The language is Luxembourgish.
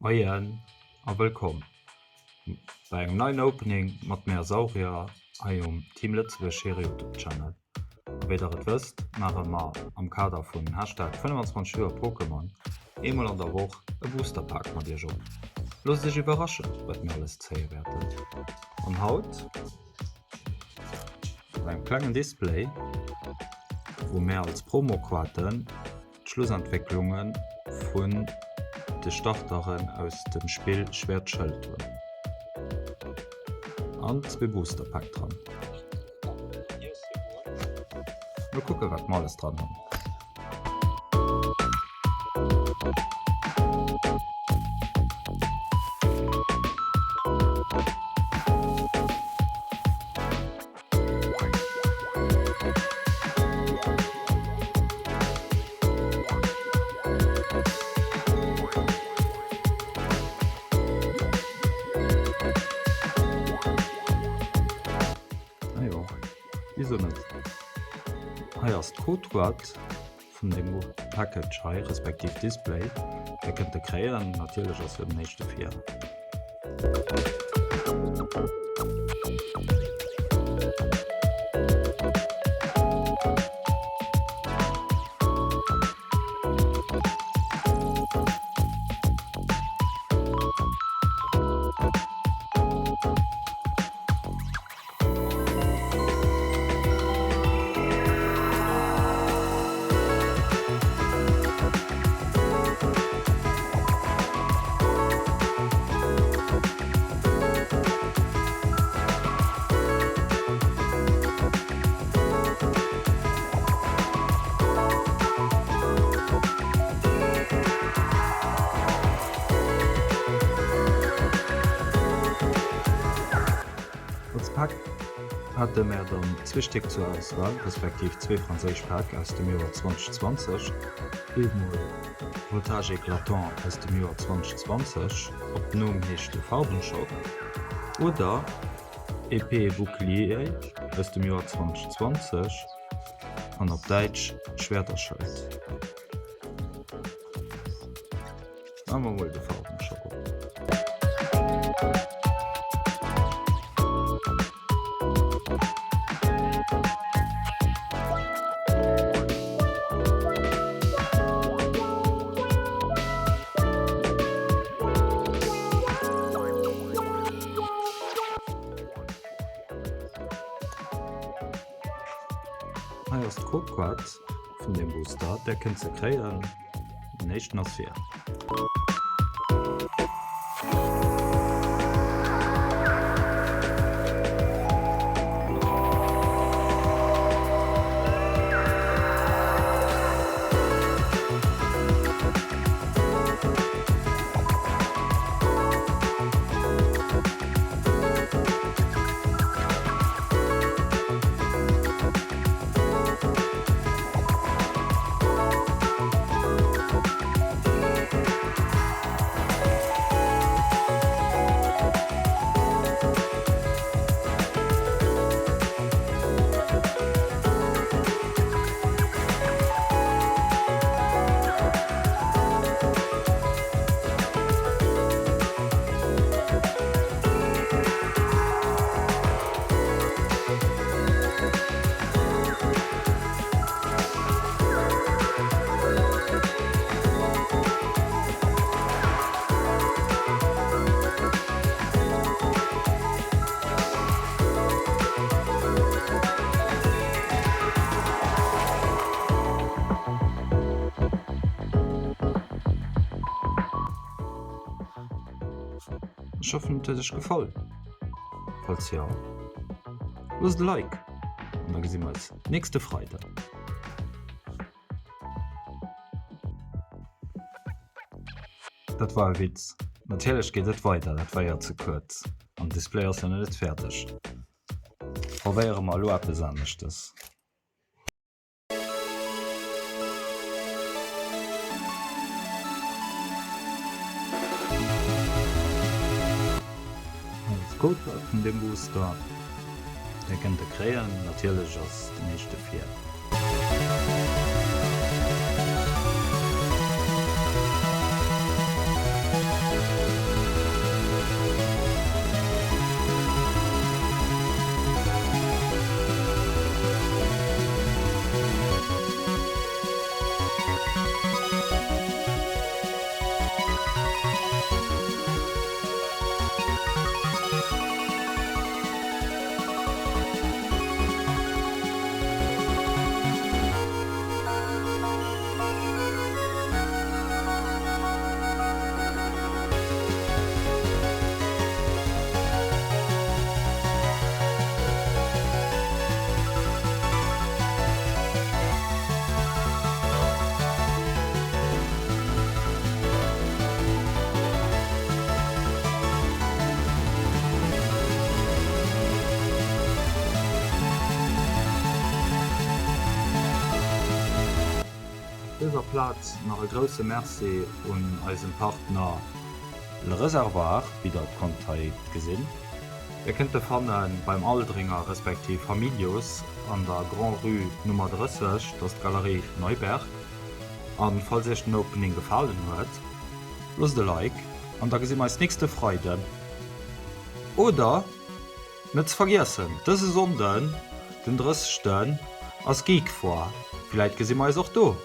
Moien a wëllkomm bei engem neien Opening mat mär Saurier hei um Team Lëtzebuerg hire Youtube Channel. A wéi der et wësst, maache mer am Kader vun Hashtag 25 Joer Pokémon eemol an der Woch e Booster Pak mat iech op. Loosst iech iwwerraschen, wat mir alles zéie wäerten. An haut op engem klengen Display, wou mär als Promo quaten d'Schlussentwécklunge vun de Starteren aus dem Spill Schwert Schëld hunn. An zwee Booster Päck dran. Mol kucke wat mer alles dran hunn. Ah jo, wieso net? Hei ass d'Codeboard vun dem Package hei, respektiv Display. Dir kënnt e kréien, natierlech ass jo den éischte vir. Als Pak hate mär dann zwee Stéck zur Auswahl, respektiv zwee franséisch Päck aus dem Joer 2020, eemol Voltage Éclatant aus dem Joer 2020, op den Numm heescht de Farbenschock, oder Épée et Bouclier aus dem Joer 2020 an op Däitsch Schwert a Schëld. Maache mer mol de Farwenschock op. Hei ass d'Codeboîte vun dem Booster, där kënnt se kréien. Den éischten ass fir. Ech hoffen et huet iech gefall. Falls jo, loosst e Like an da gesi mer eis nächste Freiden. Dat war e Witz. Natierlech geet et weider, dat war jo ze kuerz an den Display ass jo nach net fäerdeg. Probéiere mer elo eppes aneschtes. Als Codewuert vun deem Booster, dee kënnt der kréien, natierlech ass den éischte vir. dëser Plaz nach e grousse Merci un eisem Partner Le Réservoir, wéi der et konnt hei gesinn. Dir kënnt e fanne beim Aldringer respektiv Hamilius an der Grand-Rue Nummer 30, dat ass d'Galerie Neuberg. An falls iech den Opening gefalen huet, loosst e Like an da gesi mer eis nächste Freiden. Oder net ze vergiessen, dëse Sonnden, den 30. ass Geek Foire, villäit gesi mer eis och do.